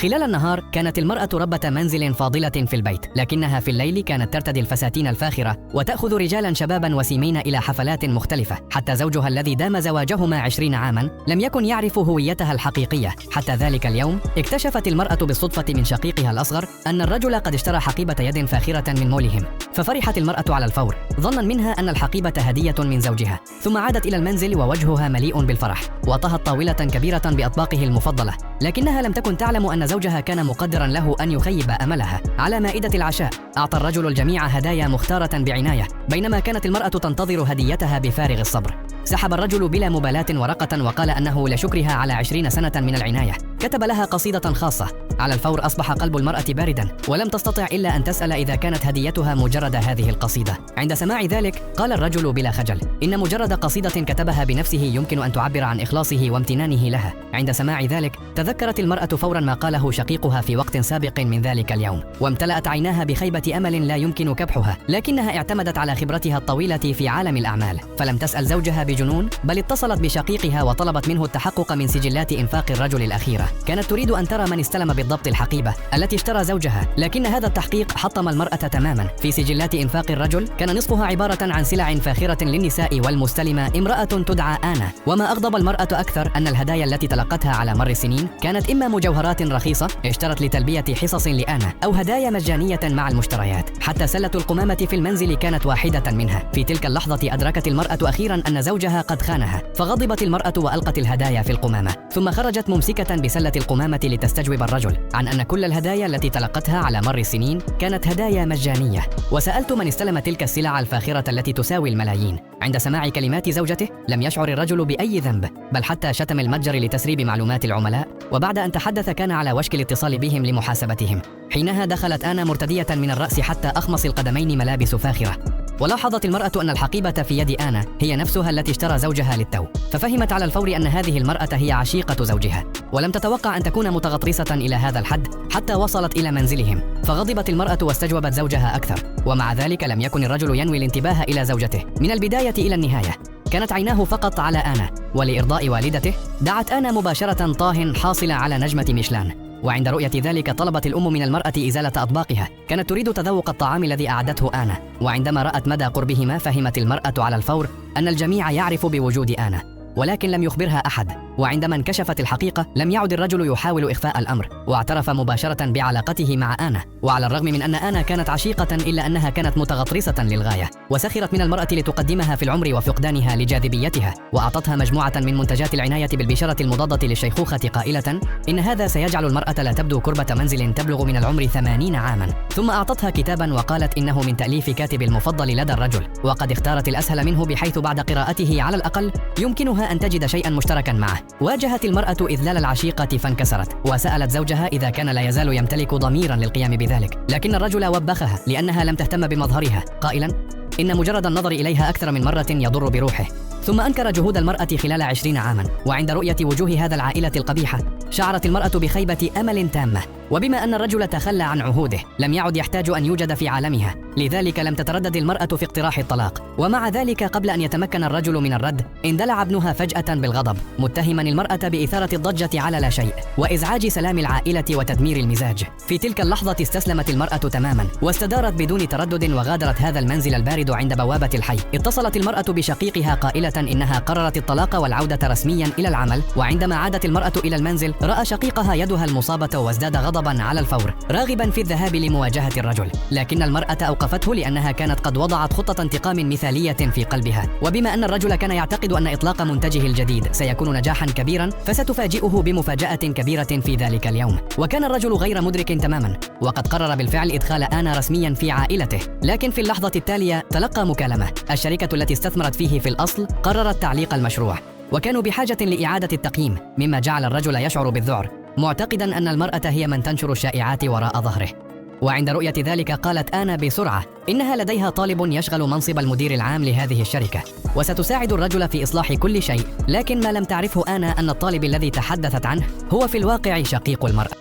خلال النهار كانت المرأة ربة منزل فاضلة في البيت، لكنها في الليل كانت ترتدي الفساتين الفاخرة وتأخذ رجالا شبابا وسيمين إلى حفلات مختلفة. حتى زوجها الذي دام زواجهما 20 عاما لم يكن يعرف هويتها الحقيقية. حتى ذلك اليوم اكتشفت المرأة بالصدفة من شقيقها الأصغر أن الرجل قد اشترى حقيبة يد فاخرة من مولهم، ففرحت المرأة على الفور ظنا منها أن الحقيبة هدية من زوجها. ثم عادت إلى المنزل ووجهها مليء بالفرح، وطهت طاولة كبيرة بأطباقه المفضلة، لكنها لم تكن تعلم أن زوجها كان مقدرا له أن يخيب أملها. على مائدة العشاء أعطى الرجل الجميع هدايا مختارة بعناية، بينما كانت المرأة تنتظر هديتها بفارغ الصبر. سحب الرجل بلا مبالاة ورقة وقال أنه لشكرها على 20 سنة من العناية كتب لها قصيدة خاصة. على الفور أصبح قلب المرأة باردا، ولم تستطع إلا أن تسأل إذا كانت هديتها مجرد هذه القصيدة. عند سماع ذلك قال الرجل بلا خجل إن مجرد قصيدة كتبها بنفسه يمكن أن تعبر عن إخلاصه وامتنانه لها. عند سماع ذلك تذكرت المرأة فورا ما قاله شقيقها في وقت سابق من ذلك اليوم، وامتلأت عيناها بخيبة أمل لا يمكن كبحها، لكنها اعتمدت على خبرتها الطويلة في عالم الأعمال، فلم تسأل زوجها بجنون، بل اتصلت بشقيقها وطلبت منه التحقق من سجلات إنفاق الرجل الأخيرة. كانت تريد أن ترى من استلم بالضبط الحقيبة التي اشترى زوجها، لكن هذا التحقيق حطم المرأة تماما. في سجلات إنفاق الرجل كان نصفها عبارة عن سلع فاخرة للنساء، والمستلمة امرأة تدعى آنا. وما أغضب المرأة أكثر أن الهدايا التي تلقتها على مر السنين كانت إما مجوهرات رخيصة اشترت لتلبية حصص لآنا، أو هدايا مجانية مع المشتريات. حتى سلة القمامة في المنزل كانت واحدة منها. في تلك اللحظة أدركت المرأة أخيرا أن زوجها قد خانها، فغضبت المرأة وألقت الهدايا في القمامة، ثم خرجت ممسكة بسلة القمامة لتستجوب الرجل عن أن كل الهدايا التي تلقتها على مر السنين كانت هدايا مجانية. وسألت من استلم تلك السلع الفاخرة التي تساوي الملايين. عند سماع كلمات زوجته لم يشعر الرجل بأي ذنب، بل حتى شتم المتجر لتسريب معلومات العملاء، وبعد أن تحدث كان على وشك الاتصال بهم لمحاسبتهم. حينها دخلت آنا مرتدية من الرأس حتى أخمص القدمين ملابس فاخرة، ولاحظت المرأة أن الحقيبة في يد آنا هي نفسها التي اشترى زوجها للتو، ففهمت على الفور أن هذه المرأة هي عشيقة زوجها، ولم تتوقع أن تكون متغطرسة إلى هذا الحد حتى وصلت إلى منزلهم. فغضبت المرأة واستجوبت زوجها أكثر، ومع ذلك لم يكن الرجل ينوي الانتباه إلى زوجته من البداية إلى النهاية. كانت عيناه فقط على آنا، ولإرضاء والدته دعت آنا مباشرة طاه حاصلة على نجمة ميشلان. وعند رؤية ذلك طلبت الأم من المرأة إزالة أطباقها، كانت تريد تذوق الطعام الذي أعدته آنا. وعندما رأت مدى قربهما فهمت المرأة على الفور أن الجميع يعرف بوجود آنا، ولكن لم يخبرها أحد. وعندما انكشفت الحقيقة لم يعد الرجل يحاول إخفاء الأمر، واعترف مباشرة بعلاقته مع آنا. وعلى الرغم من أن آنا كانت عشيقة إلا أنها كانت متغطرسة للغاية، وسخرت من المرأة لتقدمها في العمر وفقدانها لجاذبيتها، وأعطتها مجموعة من منتجات العناية بالبشرة المضادة للشيخوخة قائلة إن هذا سيجعل المرأة لا تبدو كربة منزل تبلغ من العمر 80 عاما. ثم أعطتها كتابا وقالت إنه من تأليف كاتب المفضل لدى الرجل، وقد اختارت الأسهل منه بحيث بعد قراءته على الأقل يمكنها أن تجد شيئا مشتركا معه. واجهت المرأة إذلال العشيقة فانكسرت، وسألت زوجها إذا كان لا يزال يمتلك ضميرا للقيام بذلك، لكن الرجل وبخها لأنها لم تهتم بمظهرها، قائلا إن مجرد النظر إليها أكثر من مرة يضر بروحه. ثم أنكر جهود المرأة خلال 20 عاما. وعند رؤية وجوه هذا العائلة القبيحة شعرت المرأة بخيبة أمل تامة، وبما أن الرجل تخلى عن عهوده لم يعد يحتاج أن يوجد في عالمها، لذلك لم تتردد المرأة في اقتراح الطلاق. ومع ذلك قبل أن يتمكن الرجل من الرد اندلع ابنها فجأة بالغضب، متهما المرأة بإثارة الضجة على لا شيء وإزعاج سلام العائلة وتدمير المزاج. في تلك اللحظة استسلمت المرأة تماما واستدارت بدون تردد وغادرت هذا المنزل البارد عند بوابة الحي. اتصلت المرأة بشقيقها قائلة إنها قررت الطلاق والعودة رسميا إلى العمل. وعندما عادت المرأة إلى المنزل رأى شقيقها يدها المصابة وازداد غضبا على الفور، راغبا في الذهاب لمواجهة الرجل، لكن المرأة أوقفته لأنها كانت قد وضعت خطة انتقام مثالية في قلبها. وبما أن الرجل كان يعتقد أن إطلاق منتجه الجديد سيكون نجاحا كبيرا، فستفاجئه بمفاجأة كبيرة في ذلك اليوم. وكان الرجل غير مدرك تماما، وقد قرر بالفعل إدخال آنا رسميا في عائلته. لكن في اللحظة التالية تلقى مكالمة. الشركة التي استثمرت فيه في الأصل قررت تعليق المشروع، وكانوا بحاجة لإعادة التقييم، مما جعل الرجل يشعر بالذعر، معتقدا أن المرأة هي من تنشر الشائعات وراء ظهره. وعند رؤية ذلك قالت آنا بسرعة إنها لديها طالب يشغل منصب المدير العام لهذه الشركة، وستساعد الرجل في إصلاح كل شيء. لكن ما لم تعرفه آنا أن الطالب الذي تحدثت عنه هو في الواقع شقيق المرأة.